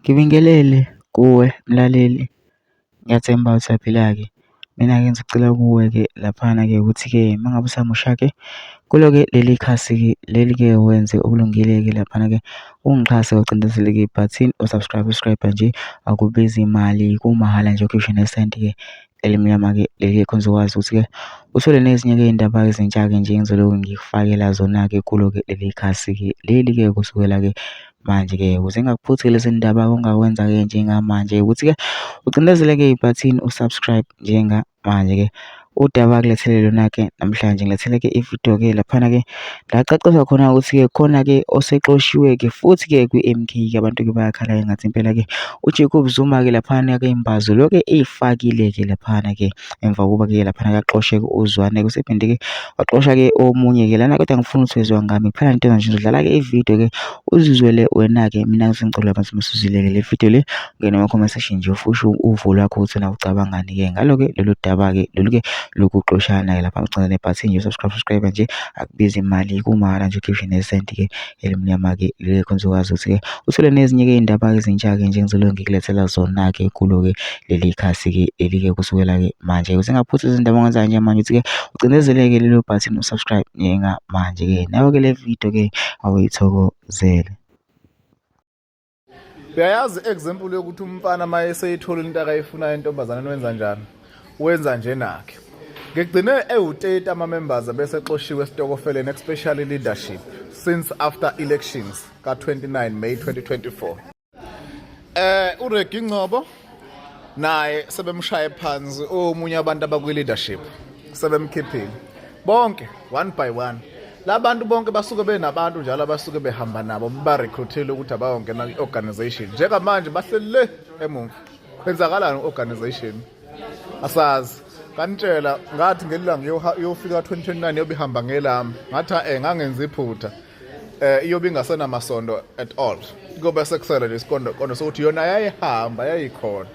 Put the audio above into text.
Ngibingelele kuwe mlaleli, ngiyathemba usaphila-ke. Mina-ke ngisacela kuwe-ke laphana-ke ukuthi-ke uma ngabe usamusha-ke kulo-ke leli khasi-ke leli-ke wenze okulungile-ke laphana-ke ungixhase wacindezela-ke ibhathini usubscribe nje, akubizi imali, kumahhala nje ukhiphe nesenti-ke elimnyama-ke leli-ke khona uzokwazi ukuthi-ke uthole nezinye-ke iy'ndaba ezintsha-ke nje engizoloku ngikufakela zona-ke kulo-ke leli khasi-ke leli-ke kusukela-ke manje-ke ukuze ngingakuphuthi lezi ndaba ongakwenza-ke njengamanje ukuthi-ke ucindezele-ke ibhathini usubscribe njengamanje-ke. Udaba kulethele lona-ke namhlanje ngilethele-ke ividiyo-ke laphana-ke lacacisa khona ukuthi-ke khona-ke osexoshiwe-ke futhi-ke kwi-M_K-ke abantu-ke bayakhala-ke ngathi impela-ke uJacob Zuma-ke laphana-ke imbazulo-ke ey'fakile-ke laphana-ke emva kokuba-ke laphana-ke axoshe-ke uZwane-ke usephinde-ke waxosha-ke omunye-ke lana kodwa ngifuna ukuthi wezwa ngami kuphela into nje uzodlala-ke ividiyo-ke uzizwele wena-ke mina ngizingicela abantu masuzile-ke le vidiyo le ungene ama-comment section nje ufushe uvo lwakho ukuthi na ucabangani-ke ngalo-ke lolu daba-ke lolu-ke lokuxoshana-ke lapha ucinza nebhathini nje subscribe nje akubizi imali kumahhala nje ukhiphe nesenti-ke elimnyama-ke leli khona uzokwazi ukuthi-ke uthole nezinye-ke iy'ndaba ezintsha-ke nje engizoloku ngikulethela zona-ke kulo-ke leli khasi-ke leli-ke kusukela-ke manje ukuze ngaphuthi izindaba ongenzayo njengamanje ukuthi-ke ucindezeleke lelo bhathini usubscribe njengamanje-ke nawe-ke le vidiyo-ke awuyithokozele. Uyayazi example yokuthi umfana uma eseyithola into akayifunayo intombazane wenza njani? Wenza nje nakhe. Ngigcine ewuteti ama-members abesexoshiwe esitokofeleni especially leadership since after elections ka-29 May 2024. uReggie Ngcobo naye sebemshaye phansi omunye abantu abakwi-leadership sebemkhiphile bonke one by one. Labantu bonke basuke benabantu njalo abasuke behamba nabo barecruitile ukuthi abawongena i-organization. Njengamanje bahleli le emuva. Kwenzakalani i-organization? Asazi. Kanitshela ngathi ngelilanga yofika 2029 yobihamba ngelami. Ngathi ngangenza iphutha. Iyobe ingasena masondo at all. Kuba sekusele nje isikhondo sokuthi yona yayihamba yayikhona.